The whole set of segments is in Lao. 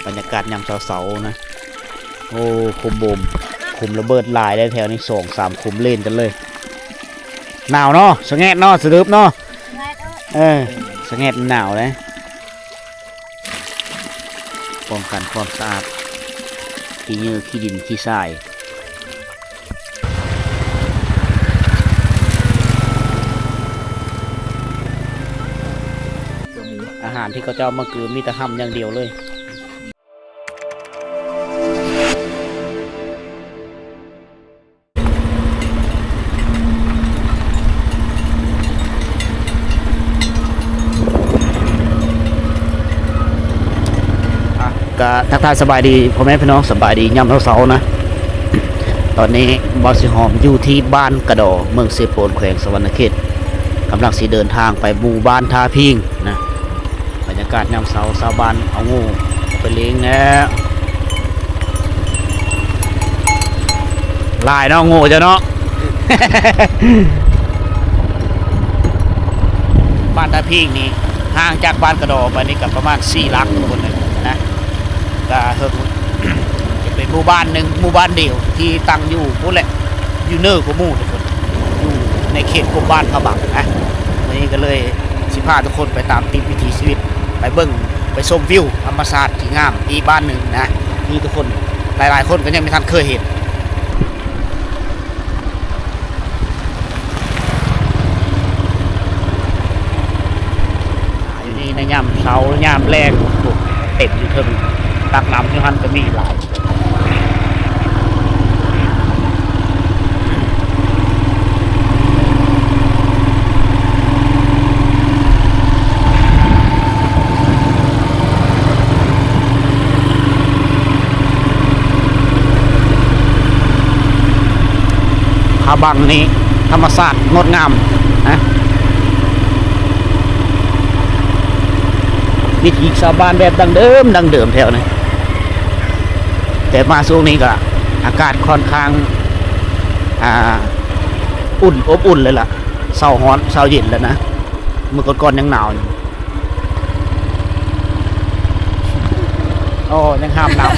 ບັນຍາກາດຍາມເຊົ້າໆນະ. ໂອ້ ຂຸມໂບມ ຂຸມລະເບີດຫຼາຍເດ້ແຖວນີ້ ສອງສາມຂຸມເລ່ນກັນເລີຍ. ໜາວເນາະ ສະແງດເນາະ ສະດຶບເນາະ. ເອີ ສະແງດໜາວເດ້. ປ້ອງກັນຄວາມສະອາດ ຂີ້ເຫຍື້ອ ຂີ້ດິນ ຂີ້ຊາຍ. ອາຫານທີ່ເຂົາເຈົ້າມາຄືມີແຕ່ຫ້ຳຢ່າງດຽວເລີຍ. ອ່ະ ກະທັກທາຍສະບາຍດີພໍ່ແມ່ພີ່ນ້ອງ ສະບາຍດີຍາມເຊົ້າໆນະ. ຕອນນີ້ບ່າວສີຫອມຢູ່ທີ່ບ້ານກະດໍ ເມືອງເຊໂປນ ແຂວງສະຫວັນນະເຂດ ກຳລັງຊິເດີນທາງໄປໝູ່ບ້ານທ່າພິງນະ. ບັນຍາກາດຍາມເຊົ້າ ຊາວບ້ານເອົາງູໄປລ້ຽງແລ້ວ. ຫຼາຍເນາະ ງູເຈົ້າເນາະ. ບ້ານທ່າພິງນີ້ຫ່າງຈາກບ້ານກະດໍໄປນີ້ກະປະມານສີ່ຫຼັກ ທຸກຄົນເອີຍນະ. ກະເຖິງ ຈະເປັນໝູ່ບ້ານໜຶ່ງ ໝູ່ບ້ານດຽວທີ່ຕັ້ງຢູ່ພຸ້ນແຫຼະ ຢູ່ເໜືອກວ່າໝູ່ ທຸກຄົນ ຢູ່ໃນເຂດກົມບ້ານພະບັງນະ. ມື້ນີ້ກະເລີຍຊິພາທຸກຄົນໄປຕາມຕິດວິຖີຊີວິດ ໄປເບິ່ງ ໄປຊົມວິວທຳມະຊາດທີ່ງາມອີກບ້ານໜຶ່ງນະ ທີ່ທຸກຄົນ ຫຼາຍໆຄົນກະຍັງບໍ່ທັນເຄີຍເຫັນ. ຢູ່ນີ້ໃນຍາມເຊົ້າຍາມແລງ ເຕັມຢູ່ເທິງ ຕັກນ້ຳຢູ່ຫັ້ນກະມີຫຼາຍ. ຜາບັງນີ້ທຳມະຊາດງົດງາມນະ ວິຖີຊາວບ້ານແບບດັ້ງເດີມ ດັ້ງເດີມແຖວນີ້. ແຕ່ມາຊ່ວງນີ້ກະອາກາດຄ່ອນຂ້າງ ອ່າ ອຸ່ນ ອົບອຸ່ນເລີຍລະ ເຊົາຮ້ອນເຊົາເຢັນແລ້ວນະ. ມື້ກ່ອນໆຍັງໜາວຢູ່. ໂອ້ ຍັງຫາບນ້ຳ.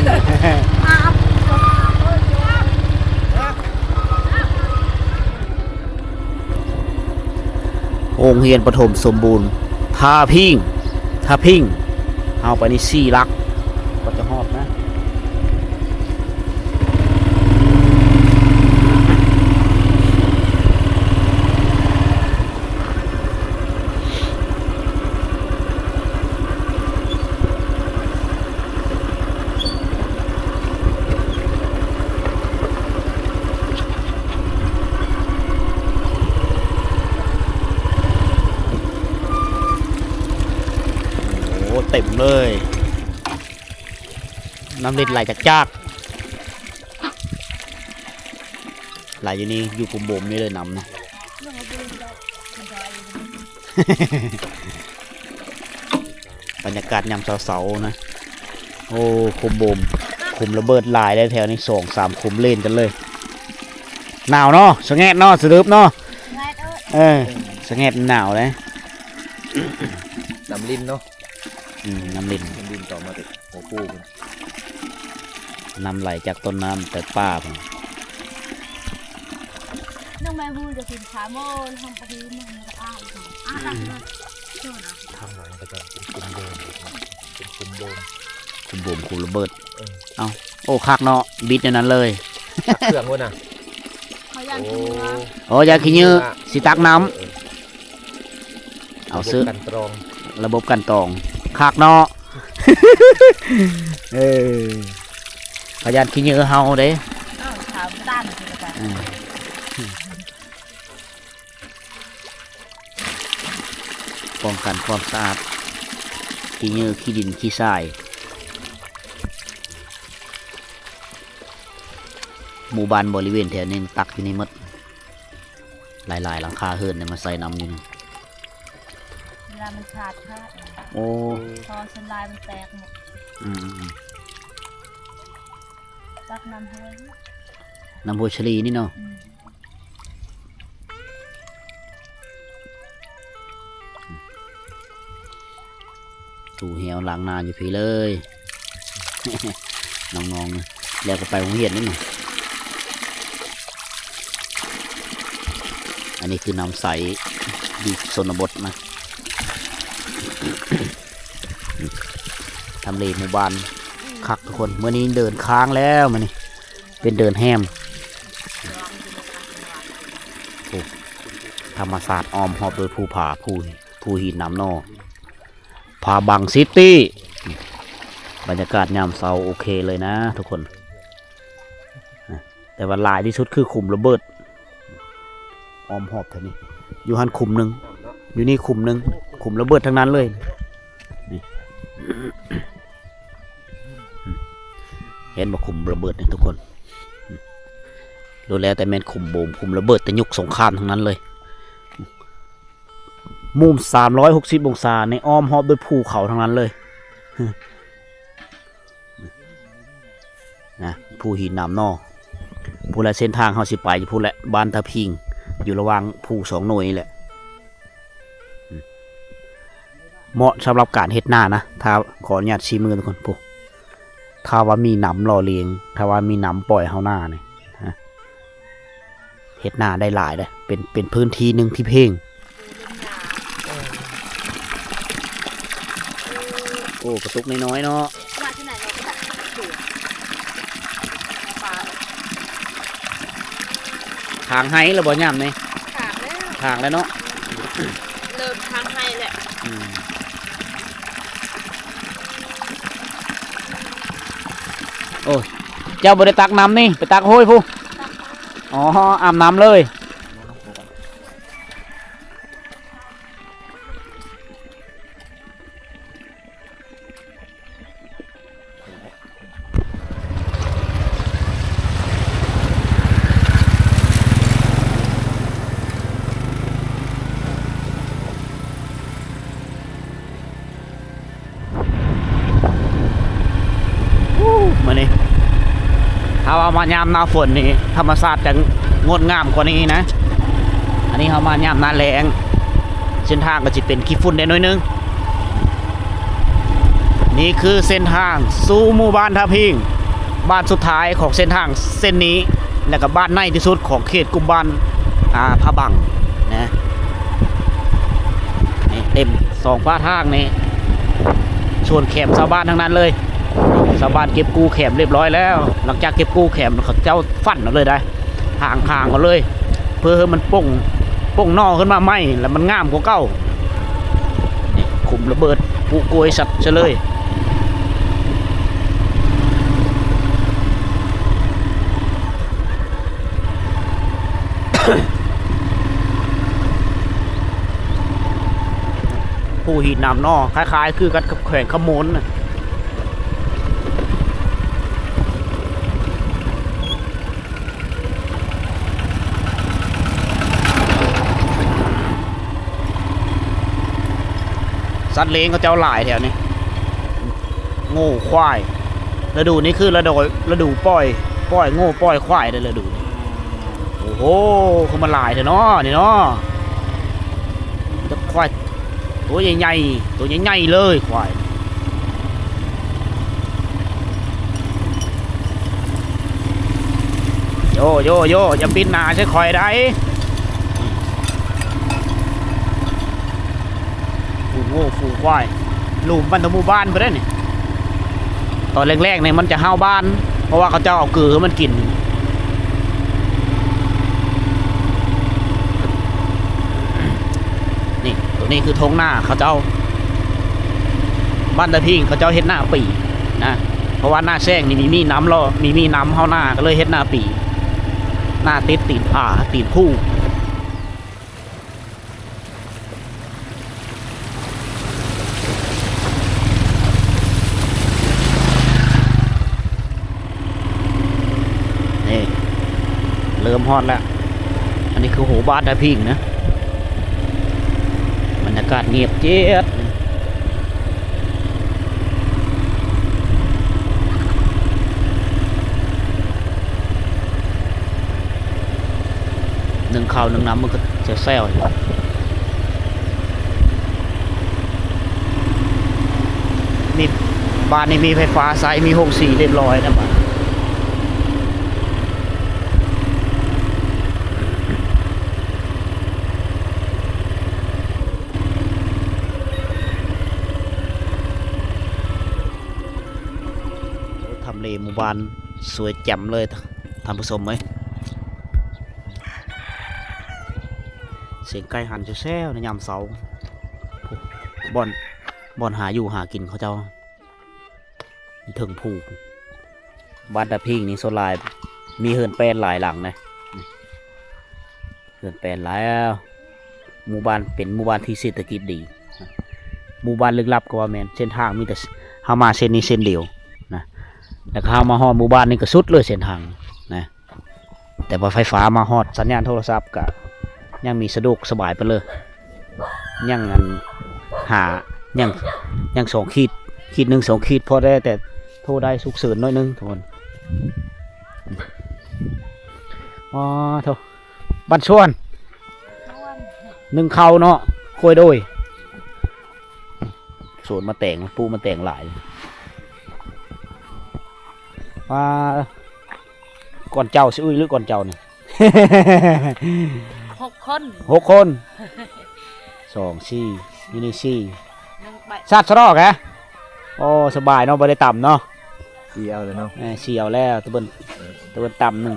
ໂຮງຮຽນປະຖົມສົມບູນ ທ່າພິງ ທ່າພິງ. ເຮົາໄປນີ້ສີ່ຫຼັກກວ່າຈະຮອດນະ. ໂອ້ ເຕັມເລີຍ. ນ້ຳລິນໄຫຼຈາກໆ ໄຫຼຢູ່ນີ້ ຢູ່ຂຸມໂບມນີ້ເລີຍນ້ຳນະ. ບັນຍາກາດຍາມເຊົ້າໆນະ. ໂອ້ ຂຸມໂບມ ຂຸມລະເບີດຫຼາຍເດ້ແຖວນີ້ ສອງສາມຂຸມເລ່ນກັນເລີຍ. ໜາວເນາະ ສະແງດເນາະ ສະດຶບເນາະ. ເອີ ສະແງດໜາວເດ້. ນ້ຳລິນເນາະ. ອືມ ນ້ຳລິນ ນ້ຳລິນຕໍ່ມາແຕ່ຫົວພູພຸ້ນ. ນ້ຳໄຫຼຈາກຕົ້ນນ້ຳໄປປ່າພຸ້ນ. ນ້ອງແມ່ບູຈະກິນຂາໂມ ຫ້ອງປະດີມັນອາບ ອາບ ທາງຫຼັງກະຈະເປັນຂຸມໂບມ ເປັນຂຸມໂບມ ຂຸມໂບມ ຂຸມລະເບີດ. ເອີ ເອົ້າ ໂອ້ ຄັກເນາະ ບິດແນວນັ້ນເລີຍ. ຕັກເຄື່ອງພຸ້ນນະ. ເຂົາຢ້ານຂີ້ເຫຍື້ອ. ໂອ້ ຢ້ານຂີ້ເຫຍື້ອ ເອີ ຊິຕັກນ້ຳ. ເອີ ເອົາ ລະບົບ ຊື່ ກັນຕອງ ລະບົບກັນຕອງ ຄັກເນາະ. ເອີ ເຂົາຢ້ານຂີ້ເຫຍື້ອເຮົາເດ້. ເອົ້າ ຖາມຕານ ອືມ ປ້ອງກັນຄວາມສະອາດ ຂີ້ເຫຍື້ອ ຂີ້ດິນ ຂີ້ຊາຍ. ໝູ່ບ້ານບໍລິເວນແຖວນີ້ຕັກຢູ່ນີ້ໝົດ. ຫຼາຍໆຫຼັງຄາເຮືອນໄດ້ມາໃສ່ນ້ຳຢູ່ນີ້. ເວລາມັນຂາດຂາດ ໂອ້ ເພາະສ່ວນຫຼາຍມັນແຕກໝົດ. ອືມ ຕັກນ້ຳຫ້ວຍ ນ້ຳຫ້ວຍຊະລີນີ້ເນາະ. ອືມ ຕູ້ແຮ້ວລ້າງໜ້າຢູ່ພີ້ເລີຍ. ນ້ອງໆ ແລ້ວກໍໄປໂຮງຮຽນນີ້. ອັນນີ້ຄືນ້ຳໃສຢູ່ຊົນນະບົດນະ. ທຳເລໝູ່ບ້ານຄັກທຸກຄົນ. ມື້ນີ້ເດີນຄ້າງແລ້ວ ມື້ນີ້ເປັນເດີນແຮມ. ໂອ້ ທຳມະຊາດອ້ອມຮອບໂດຍພູຜາ ພູ ພູຫີນໜາມໜໍ່ ຜາບັງຊິຕີ້. ບັນຍາກາດຍາມເຊົ້າໂອເຄເລີຍນະທຸກຄົນ. ແຕ່ວ່າຫຼາຍທີ່ສຸດຄືຂຸມລະເບີດ ອ້ອມຮອບເທົ່ານີ້. ຢູ່ຫັ້ນຂຸມໜຶ່ງ ຢູ່ນີ້ຂຸມໜຶ່ງ ຂຸມລະເບີດທັງນັ້ນເລີຍນີ້. ເຫັນບໍ່ ຂຸມລະເບີດນີ້ທຸກຄົນ. ລ້ວນແລ້ວແຕ່ແມ່ນຂຸມໂບມ ຂຸມລະເບີດແຕ່ຍຸກສົງຄາມທັງນັ້ນເລີຍ. ມຸມສາມຮ້ອຍຫົກສິບອົງສານີ້ ອ້ອມຮອບດ້ວຍພູເຂົາທັງນັ້ນເລີຍນະ. ພູຫີນໜາມໜໍ່ ພຸ້ນແຫຼະ ເສັ້ນທາງເຮົາຊິໄປຢູ່ພຸ້ນແຫຼະ ບ້ານຕາພິງ ຢູ່ລະຫວ່າງພູສອງໜ່ວຍນີ້ແຫຼະ. ເໝາະສຳລັບການເຮັດນານະ. ຖ້າ ຂໍອະນຸຍາດຊີ້ມືທຸກຄົນ ຜູ້ ຖ້າວ່າມີນ້ຳຫຼໍ່ລ້ຽງ ຖ້າວ່າມີນ້ຳປ່ອຍເຮົານານີ້ ເຮັດນາໄດ້ຫຼາຍເດ້ ເປັນ ເປັນພື້ນທີ່ໜຶ່ງທີ່ເພງ. ໂອ້ ກະຕຸກນ້ອຍໆ ເນາະ. ທາງໄຮ່ແລ້ວບໍ່ຍາມນີ້? ທາງແລ້ວ ທາງແລ້ວເນາະ ເລີ່ມທາງໄຮ່ແລ້ວ. ອືມ ໂອ້ຍ ເຈົ້າບໍ່ໄດ້ຕັກນ້ຳນີ້ ໄປຕັກໂຫ້ຍພຸ້ນ. ອໍ ອາບນ້ຳເລີຍ. ໂອ້ ມື້ນີ້ ຖ້າວ່າມາຍາມໜ້າຝົນນີ້ ທຳມະຊາດຈະງົດງາມກວ່ານີ້ນະ. ອັນນີ້ເຮົາມາຍາມໜ້າແລ້ງ ເສັ້ນທາງກໍຊິເປັນຂີ້ຝຸ່ນແດ່ໜ້ອຍໜຶ່ງ. ນີ້ຄືເສັ້ນທາງສູ່ໝູ່ບ້ານທ່າພິງ ບ້ານສຸດທ້າຍຂອງເສັ້ນທາງເສັ້ນນີ້ ແລ້ວກໍບ້ານໃນທີ່ສຸດຂອງເຂດກຸ່ມບ້ານ ອ່າ ຜາບັງນະ. ນີ້ເຕັມສອງປາກທາງນີ້ ສວນແຄມຊາວບ້ານທັງນັ້ນເລີຍ. ຊາວບ້ານເກັບກູ້ແຄມຮຽບຮ້ອຍແລ້ວ. ຫຼັງຈາກເກັບກູ້ແຄມ ເຂົາເຈົ້າຝັນເອົາເລີຍໄດ໋ ຖາງຄາງເອົາເລີຍ ເພື່ອໃຫ້ມັນປົ່ງ ປົ່ງໜໍ່ຂຶ້ນມາໃໝ່ ແລ້ວມັນງາມກວ່າເກົ່າ. ນີ້ ຂຸມລະເບີດປຸກກ້ວຍສັດຊະເລີຍ. ພູຫີນໜາມໜໍ່ ຄ້າຍໆ ຄືກັນກັບແຂວງຄຳມ່ວນນະ. ສັດລ້ຽງເຂົາເຈົ້າຫຼາຍແຖວນີ້ ງົວ ຄວາຍ. ລະດູນີ້ຄືລະດູ ລະດູປ່ອຍ ປ່ອຍງົວປ່ອຍຄວາຍເດ້ ລະດູນີ້. ໂອ້ໂຫ ຄືມັນຫຼາຍແທ້ເນາະນີ້ເນາະ. ຄວາຍໂຕໃຫຍ່ໆ ໂຕໃຫຍ່ໆ ເລີຍ ຄວາຍ. ໂຢ ໂຢ ໂຢ ຢ່າປິດໜ້າໃສ່ຂ້ອຍໄດ໋. ຝູງງົວຝູງຄວາຍ ຫຼຸມມັນທັງໝູ່ບ້ານພຸ້ນເດ້ນີ້. ຕອນແລງໆ ນີ້ມັນຈະຫ້າວບ້ານ ເພາະວ່າເຂົາເຈົ້າເອົາເກືອໃຫ້ມັນກິນ. ນີ້ ໂຕນີ້ຄືທົ່ງນາເຂົາເຈົ້າ ບ້ານຕາພິງເຂົາເຈົ້າເຮັດນາປີນະ. ເພາະວ່າໜ້າແຊງນີ້ມີ ມີນ້ຳເລາະ ມີ ມີນ້ຳເຮົານາ ກໍເລີຍເຮັດນາປີ ນາຕິດຕີນຜາ ຕີນພູ. ນີ້ ເລີ່ມຮອດແລ້ວ. ອັນນີ້ຄືໂຮງບ້ານທ່າພິງນະ. ບັນຍາກາດງຽບເຈັດ. ໜຶ້ງເຂົ້າໜຶ້ງນ້ຳມັນກໍແຊວໆ ນີ້. ບ້ານນີ້ມີໄຟຟ້າໃຊ້ ມີໂຮງສີຮຽບຮ້ອຍນະບາດ. ທຳເລໝູ່ບ້ານສວຍແຈ່ມເລີຍທ່ານຜູ້ຊົມເອີຍ. ສຽງໄກ່ຫັນແຊວໆ ໃນຍາມເຊົ້າ. ບ່ອນ ບ່ອນຫາຢູ່ຫາກິນເຂົາເຈົ້າ ເທິງພູ. ບ້ານຕາພິງນີ້ສ່ວນຫຼາຍມີເຮືອນແປ້ນຫຼາຍຫຼັງນະ ເຮືອນແປ້ນຫຼາຍ. ໝູ່ບ້ານເປັນໝູ່ບ້ານທີ່ເສດຖະກິດດີ. ໝູ່ບ້ານລຶກລັບກໍວ່າແມ່ນ. ເສັ້ນທາງມີແຕ່ ເຮົາມາເສັ້ນນີ້ເສັ້ນດຽວນະ ແລ້ວກໍເຮົາມາຮອດໝູ່ບ້ານນີ້ກໍສຸດເລີຍເສັ້ນທາງນະ. ແຕ່ວ່າໄຟຟ້າມາຮອດ ສັນຍານໂທລະສັບກະຍັງມີສະດວກສະບາຍໄປເລີຍ. ຍັງອັນ ຫາ ຍັງ ຍັງສອງຂີດ ຂີດໜຶ່ງສອງຂີດ ພໍໄດ້ແຕ່ໂທໄດ້ສຸກເສີນໜ້ອຍໜຶ່ງທຸກຄົນ. ອໍ ໂທ້ ບ້ານຊວນ ໜຶ່ງເຂົ້າເນາະ ໂຄຍໂດຍ. ສວນໝາກແຕງ ປູກໝາກແຕງຫຼາຍ. ວ່າ ກ່ອນເຈົ້າຊິອຸ້ຍ ຫຼື ກ່ອນເຈົ້ານີ້? ຫົກຄົນ ຫົກຄົນ ສອງ ສີ່ ຢູ່ນີ້ສີ່ ໜຶ່ງ ສາດສະເລາະກະ. ໂອ້ ສະບາຍເນາະ ບໍ່ໄດ້ຕຳເນາະ. ສີ່ເອົາແລ້ວເນາະ. ເອີ ສີ່ເອົາແລ້ວ ຕະເບິ່ນ ເອີ ຕະເບິ່ນຕຳໜຶ່ງ.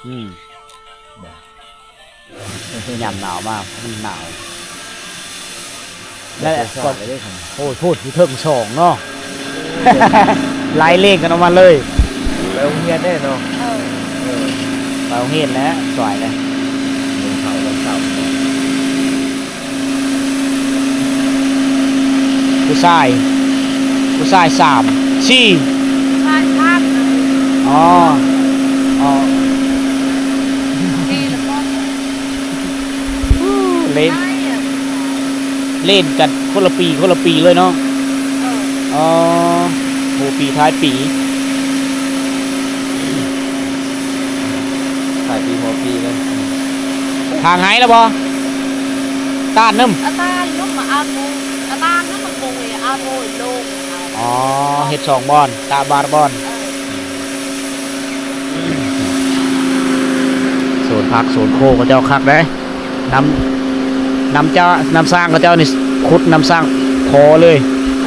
ອືມ ຍາມໜາວມາ ມັນໜາວ. ແລະ ໂອ້ຍ ພຸ້ນຢູ່ເທິງສອງເນາະ ໄລ່ລຽງກັນອອກມາເລີຍ. ໄປໂຮງຮຽນໄດ້ເນາະ. ເອີ ເອີ ໄປໂຮງຮຽນແລ້ວ ສວຍແລ້ວ. ໜຶ່ງເຂົ້າວັນເສົາ. ຜູ້ຊາຍ ຜູ້ຊາຍສາມ ສີ່ ຜູ້ຊາຍສາມ. ອໍ ອໍ ສີ່ລະບໍ່ ເລ່ນ ຫຼາຍອະ ເລ່ນກັນຄົນລະປີ ຄົນລະປີເລີຍເນາະ. ເອີ ອໍ ໂຫ ປີທ້າຍປີ ທ້າຍປີຫົວປີເລີຍ. ທາງໄຫລະບໍ່? ຕານນຳ ອາຕານນຳ ອາໂທ ອາຕານນຳ ມັນບໍ່ເວ ອາໂທໂລ. ອໍ ເຮັດສອງບ່ອນ ຕາບາດບ່ອນ. ເອີ ສວນຜັກສວນໂຄເຂົາເຈົ້າຄັກເດ້. ນ້ຳ ນ້ຳຈະ ນ້ຳສ້າງເຂົາເຈົ້ານີ້ ຂຸດນ້ຳສ້າງພໍເລີຍ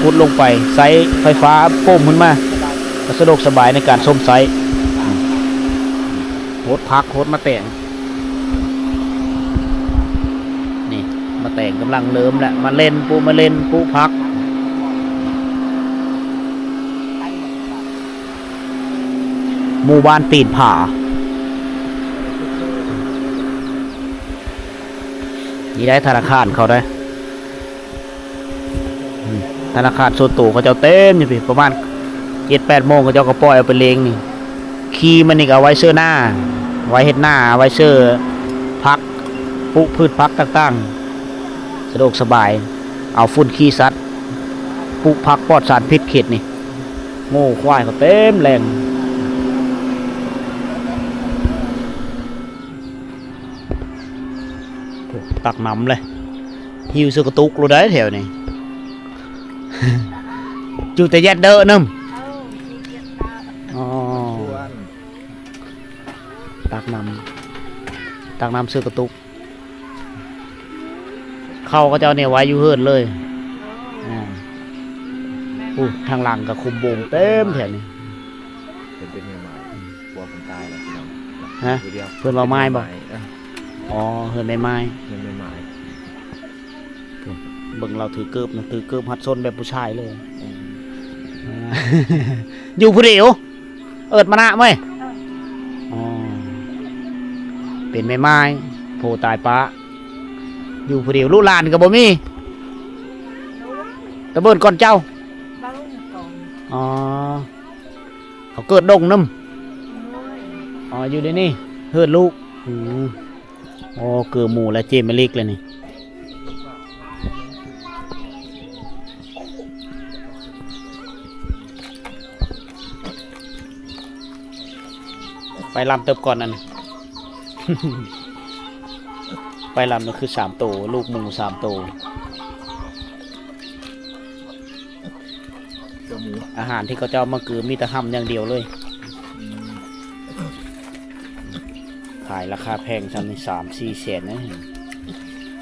ຂຸດລົງໄປ ໃຊ້ໄຟຟ້າປຸ້ມຂຶ້ນມາ ກໍສະດວກສະບາຍໃນການຊົມໃຊ້. ໂຫດຜັກ ໂຫດໝາກແຕງ. ນີ້ ໝາກແຕງກຳລັງເລີ່ມແລ້ວ ມາເລັນ ປູກມາເລັນ ປູກຜັກ. ໝູ່ບ້ານຕີນຜາ. ນີ້ໄດ້ທະນາຄານເຂົາໄດ້. ອືມ ທະນາຄານສ່ວນໂຕເຂົາເຈົ້າເຕັມຢູ່ພີ້ ປະມານເຈັດແປດໂມງ ເຂົາເຈົ້າກໍປ່ອຍອອກໄປລຽງນີ້. ຂີ້ມັນນີ້ກໍເອົາໄວ້ເຊື້ອໜ້າ ໄວ້ເຮັດໜ້າ ເອົາໄວ້ເຊື້ອຜັກ ປູກພືດຜັກຕ່າງໆ ສະດວກສະບາຍ. ເອົາຝຸ່ນຂີ້ສັດ ປູກຜັກປອດສານພິດເຂດນີ້. ໂງ່ ຄວາຍເຂົາເຕັມແລງ. ໂອ້ ຕັກນ້ຳເລີຍ ຫິ້ວເສື້ອກະຕຸກໂລດໄດ໋ແຖວນີ້ ຈູແຕ່ແຍດເດີນຳ. ອໍ ຕັກນ້ຳ ຕັກນ້ຳເສື້ອກະຕຸກ. ເຂົ້າເຂົາເຈົ້ານີ້ໄວ້ຢູ່ເຮືອນເລີຍ. ອາ ໂອ້ ທາງຫຼັງກໍຄຸມໂບງເຕັມແຖວນີ້. ເພິ່ນເປັນແມ່ໝ້າຍ ອືມ ຜົວເພິ່ນຕາຍແລ້ວພີ່ນ້ອງ. ຮະ? ຜູ້ດຽວ ເພິ່ນເວົ້າໝ້າຍບໍ່? ເອີ ອໍ ເຮືອນແມ່ໝ້າຍ ເຮືອນແມ່ໝ້າຍ. ເບິ່ງລາວຖືເກີບນະ ຖືເກີບຮັດຊົນແບບຜູ້ຊາຍເລີຍ. ອືມ ຢູ່ຜູ້ດຽວ ເອີດມານະເວີຍ. ອໍ ເປັນແມ່ໝ້າຍ ຜົວຕາຍປະ ຢູ່ຜູ້ດຽວ ລູກຫຼານກໍບໍ່ມີ. ຕະເບິ່ນກ່ອນເຈົ້າ. ອໍ ເຂົາເກີດດົງນຳ. ອໍ ຢູ່ໃນນີ້ ເຮືອນລູກ. ອືມ ໂອ້ ເກີໝູ່ແລະເຈມາລິກແລ້ວນີ້. ໄປລຳເຕີບກ່ອນນັ້ນ ໄປລຳນັ້ນຄືສາມໂຕ ລູກໝູສາມໂຕ. ອາຫານທີ່ເຂົາເຈົ້າມາກືມມີແຕ່ຫ້ຳຢ່າງດຽວເລີຍ. ຂາຍລາຄາແພງຊ່ຳນີ້ສາມສີ່ແສນນະ.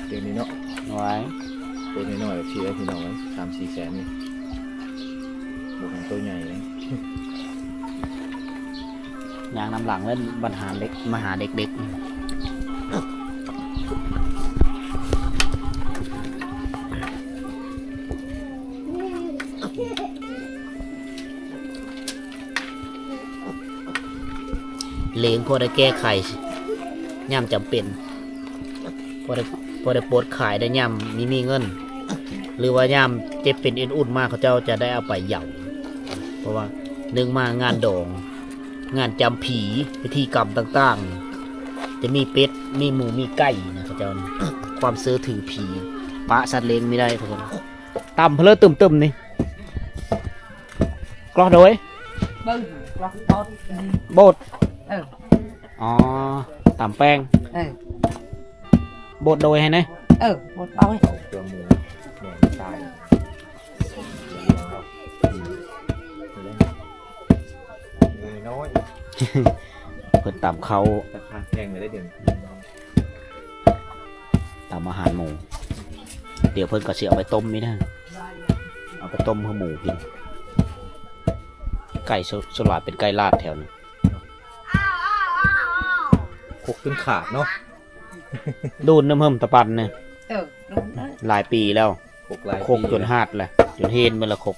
ເຕັມນີ້ເນາະ. ຫວາຍ ໂຕນ້ອຍໆແບບນີ້ເດີພີ່ນ້ອງເອີຍ ສາມສີ່ແສນນີ້ ບໍ່ແມ່ນໂຕໃຫຍ່ເດ້. ຍ່າງນຳຫຼັງເລີຍ ບັນຫາເດັກ ມາຫາເດັກໆ. ລ້ຽງພໍໄດ້ແກ້ໄຂຍາມຈຳເປັນ, ພໍໄດ້ ພໍໄດ້ປົດຂາຍໄດ້ຍາມມີ ມີເງິນ ຫຼືວ່າຍາມເຈັບເປັນເອັນອຸ່ນມາ ເຂົາເຈົ້າຈະໄດ້ເອົາໄປເຍົາ. ເພາະວ່າໜຶ່ງມາງານດອງ ງານຈຳຜີ ພິທີກຳຕ່າງໆ ຈະມີເປັດ ມີໝູ ມີໄກ່ນະ ເຂົາເຈົ້ານີ້ ຄວາມເຊື່ອຖືຜີ ປະສັດລ້ຽງມີໄດ້ທຸກຄົນ. ຕຳເພີ້ຕຶມໆນີ້ ກຣອກໂດຍ ເບິ່ງ ກຣອກ ບົດ ບົດ ເອີ ອໍ ຕຳແປ້ງ ເອີ ບົດໂດຍໃຫ້ນະ ເອີ ບົດເອົາ ເອົາເຄື່ອງໝູ ແມ່ນຕາຍ ເອົາ ເອົານ້ອຍ ເພິ່ນຕຳເຂົ້າ ແພງເລີຍເດ້ ຕຳອາຫານໝູ ດຽວເພິ່ນກໍຊິເອົາໄປຕົ້ມນີ້ນະ ເອົາໄປຕົ້ມໃຫ້ໝູກິນ. ໄກ່ ສ່ວນຫຼາຍເປັນໄກ່ລາດແຖວນີ້ ຄົກຈົນຂາດເນາະ ໂດນນຳເຫິມຕະປັນນີ້ ເອີ ໂດນນະ ຫຼາຍປີແລ້ວ ຄົກຫຼາຍປີ ຄົກຈົນຫາດແຫຼະ ຈົນເຫັນເບິດລະຄົກ.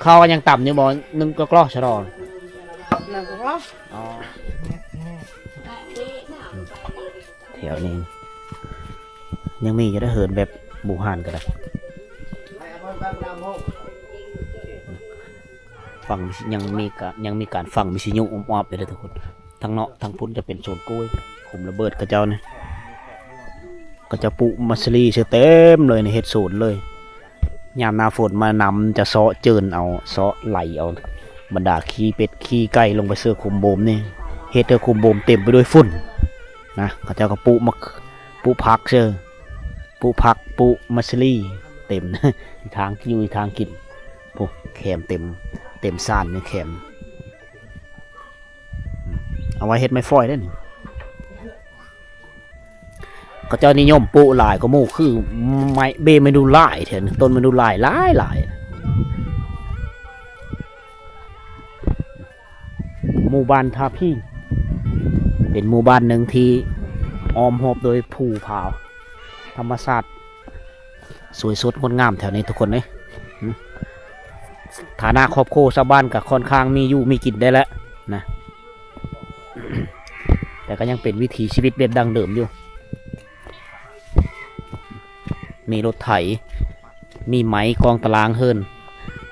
ເຂົ້າຍັງຕຳຢູ່ບໍ່? ໜຶ່ງກະກຣອກຊະດອ ໜຶ່ງກະກຣອກ ອໍ ແຖວນີ້ຍັງມີຢູ່ເດີ ເຮືອນແບບບູຮານກໍໄດ້ ຝັງ ຍັງມີການ ຍັງມີການຝັງວິທະຍຸອອບໆຢູ່ເດີທຸກຄົນ. ທາງເນາະ ທາງພຸ້ນຈະເປັນສວນກ້ວຍ ຂຸມລະເບີດເຂົາເຈົ້ານີ້ ເຂົາເຈົ້າປູກມາສລີເຊື່ອເຕັມເລີຍນີ້ ເຮັດສວນເລີຍ. ຍາມໜ້າຝົນມາ ນ້ຳຈະເຊາະເຈີນເອົາ ເຊາະໄຫຼເອົາ ບັນດາຂີ້ເປັດຂີ້ໄກ່ລົງໄປເຊື່ອຂຸມໂບມນີ້ ເຮັດໃຫ້ຂຸມໂບມເຕັມໄປດ້ວຍຝຸ່ນນະ. ເຂົາເຈົ້າກໍປູກໝາກ ປູກຜັກເຊື່ອ ປູກຜັກ ປູກມາສລີ ເຕັມ ທາງຢູ່ທາງກິນ ໂອ້ ແຄມເຕັມ ເຕັມຊານນີ້ແຄມ. ເອົາໄວ້ເຮັດໄມ້ຟອຍເດ້ນີ້ ເຂົາເຈົ້ານິຍົມປູກຫຼາຍກວ່າໝູ່ ຄືໄມ້ເບໄມ້ດູລາຍແທ້ນີ້ ຕົ້ນໄມ້ດູລາຍຫຼາຍໆ. ໝູ່ບ້ານທ່າພີ ເປັນໝູ່ບ້ານໜຶ່ງທີ່ອ້ອມຮອບໂດຍພູຜາ ທຳມະຊາດ ສວຍສົດງົດງາມແຖວນີ້ທຸກຄົນເອີຍ. ຖານະຄອບຄົວຊາວບ້ານກໍຄ່ອນຂ້າງມີຢູ່ມີກິນໄດ້ແຫຼະນະ ແຕ່ກໍຍັງເປັນວິຖີຊີວິດແບບດັ້ງເດີມຢູ່ ມີລົດໄຖ ມີໄມ້ກອງຕະລາງເຮືອນ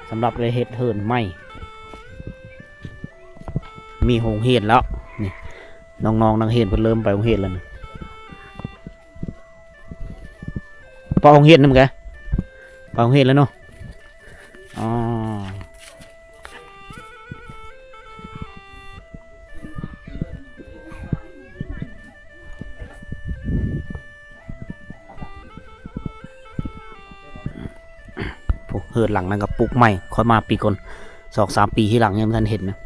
ສຳລັບໄດ້ເຮັດເຮືອນໃໝ່. ມີໂຮງຮຽນແລ້ວນີ້ ນ້ອງໆນັກຮຽນເພິ່ນເລີ່ມໄປໂຮງຮຽນແລ້ວນີ້. ເຂົ້າໂຮງຮຽນນຳກະ ເຂົ້າໂຮງຮຽນແລ້ວເນາະ. ອໍ ໂອ້ ເຮືອນຫຼັງນັ້ນກໍປຸກໃໝ່ ຂ້ອຍມາປີກ່ອນ ສອງສາມປີທີຫຼັງຍັງບໍ່ທັນເຫັນນະ.